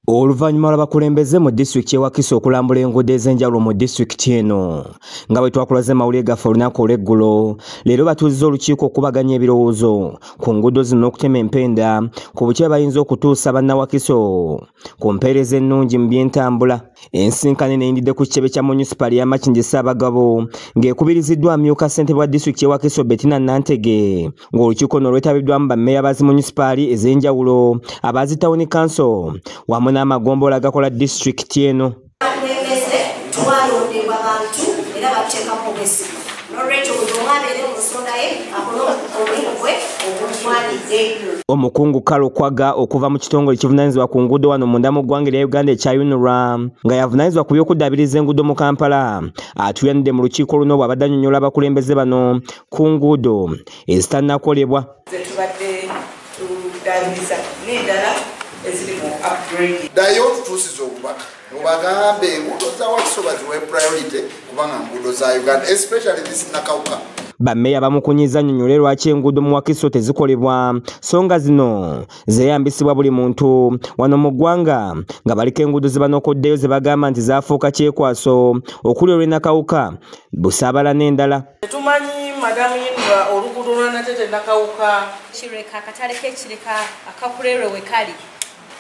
Oluvannyuma lw'abakulembeze mu disitulikiti y'e Wakiso okulambula enguudo ez'enjawulo mu disitulikiti eno nga bwe twakulaze mawulire gaffe olunaku olw'eggulo, leero batuuzizza olukiiko okukubaganya ebirowoozo ku nguudo zino n'okutema empenda ku butya bayinza okutuusa bannawakiso ku mpeereza ennungi mu by'entambula. Ensinkano eno eyindidde ku kitebe kya munisipaali ya Makindye Ssaabagabo ng'ekubiriziddwa amyuka ssentebe wa disitulikiti y'e Wakiso Bettina Nantege, ng'olukiiko luno lwetabiddwamu bammeeya ba zi munisipaali ez'enjawulo, aba zi tawuni kanso wamu n'amagombolola agakola disitulikiti eno. Abakulembeze twalondebwa bantu era batuteekamu obwesigwa, n'olwekyo buli omu abeere mu nsonda ye akole omulimu gwe ogumugwanidde. Omukungu Carol Kwaga okuva mu kitongole ekivunaanyizibwa ku nguudo wano munda mu ggwanga erya Uganda ekya UNRA, nga yavunaanyizibwa ku by'okuddaabiriza enguudo mu Kampala, atuyanidde mu lukiiko luno bw'abadde annyonnyola abakulembeze bano ku nguudo ezitannakolebwa. Tubadde tuddaabiriza n'endala eziri mu upgrade. Ddayo otutuusize obubaka obagambe enguudo za Wakiso baziwe priority kubanga nguudo za Uganda, especially this Nakawuka. Bammeeya bamukunyiza nnyonnyole lwaki enguudo mu Wakiso tezikolebwa so nga zino zeeyambisibwa buli muntu wano mu ggwanga, nga baliko enguudo ze banokoddeyo ze bagamba nti zaafuuka kyekwaso okuli olw'e Nakawuka, Busaabala n'endala. Tumanyi Madamu Yinra oluguudo lwa Natete Nakawuka Kireka, akatale k'Ekireka akakuleerwe we kali,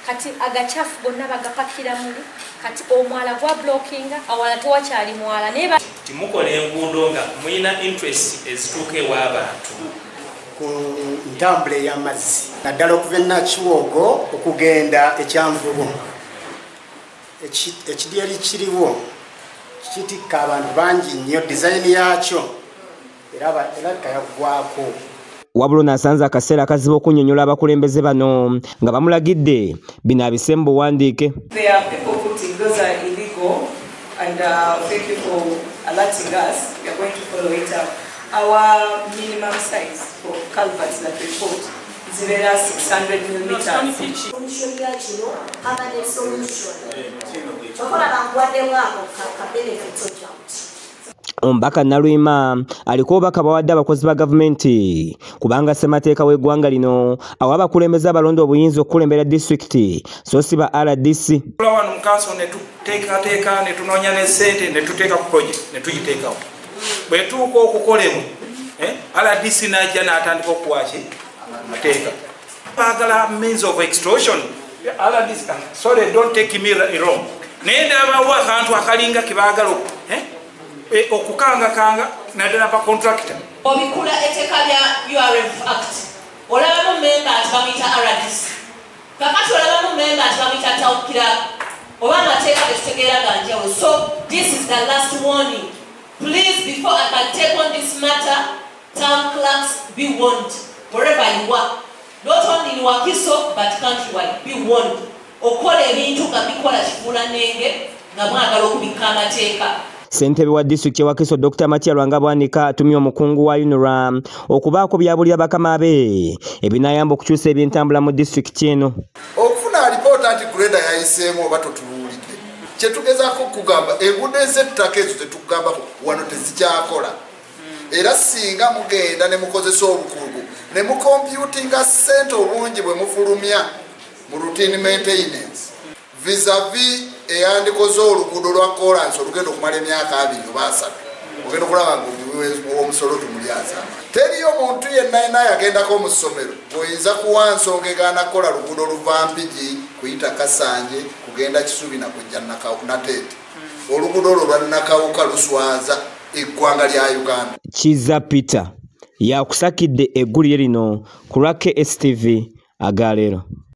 kati agacafu gonna bagapakira muli, kati omwala gwa blockinga awala tewakyali mwala. Naye timukola enguudo nga mulina interest ezituuka ew'abantu. Ku ntambula ey'amazzi naddala okuva e Nakiwogo okugenda e Kyanvubu, ekidyeri kiriwo kitikka abantu bangi nnyo, dizayini yaakyo era yaggwako. Wabula ono asanze akaseera akazibu okunnyonnyola abakulembeze bano nga bamulagidde bino abisse mu buwandiike. There are people putting those are illegal and thank you for alerting us. We are going to follow it up. Our minimum size for culverts that we put is around 600 millimeters. Solution ya kino permanent solution. Tokola bankuwaddemu ako ka benefit ojja. Omubaka Naluyima aliko obubaka bw'awadde abakozi ba gavumenti kubanga ssemateeka w'eggwanga lino awa abakulembeze abalonda obuyinza okukulembera disitulikiti so si ba RDC. Wano mu kanso ne tuteekateeka ne tunoonya ne ssente ne tuteeka ku project ne tugiteekawo. Bwe tuuka okukolemu, RDC n'ajja n'atandika okuwa ki amateeka. Baagala means of extortion. RDC, sorry, don't take me wrong. Naye ndabawo akantu akalinga ke baagala okukangakanga naddala ba contractor. Obikula etteeka lya URF Act, olabamu memba nti bamuyita RDC, kakati olabamu memba nti bamuyita town clerk, oba amateeka getutegeera ga njawulo. So this is the last warning. Please, before I can take on this matter, town clerks, be warned wherever you are, not only in Wakiso but countrywide, be warned. Okola ebintu nga bikola kifuulannenge nga mwagala okubikka amateeka. Ssentebe wa disitulikiti y'e Wakiso Dr. Matia Lwanga Bwanika atumye omukungu wa UNRA okubaako by'abulira bakama be ebinaayamba okukyusa ebyentambula mu disitulikiti eno. Okufuna alipoota nti grader yayiseemu oba totubuulidde, kye tugezaako okugamba enguudo ez'ettaka ezo zetugambako wano tezikyakola, era singa mugenda ne mukozesa obukugu ne mukomputinga ssente obungi bwe mufulumya mu routine maintenance vis-a-vis eyandikoze oluguudo lwa kolansi olugenda okumala emyaka 2 oba 3, ogenda okulaba ng'omusolo tumulyazaama. Teriyo muntu yenna yenna yagendako mu ssomero bw'oyinza kuwa nsonga egaana kukola luguudo luva Mpigi kuyita Kasanje kugenda Kisubi na kujja Nateete. Oluguudo olwo lwa Nakawuka luswaza eggwanga lya Uganda. Kiza Peter yakusakidde eggulire lino ku lwa KSTV agaleero.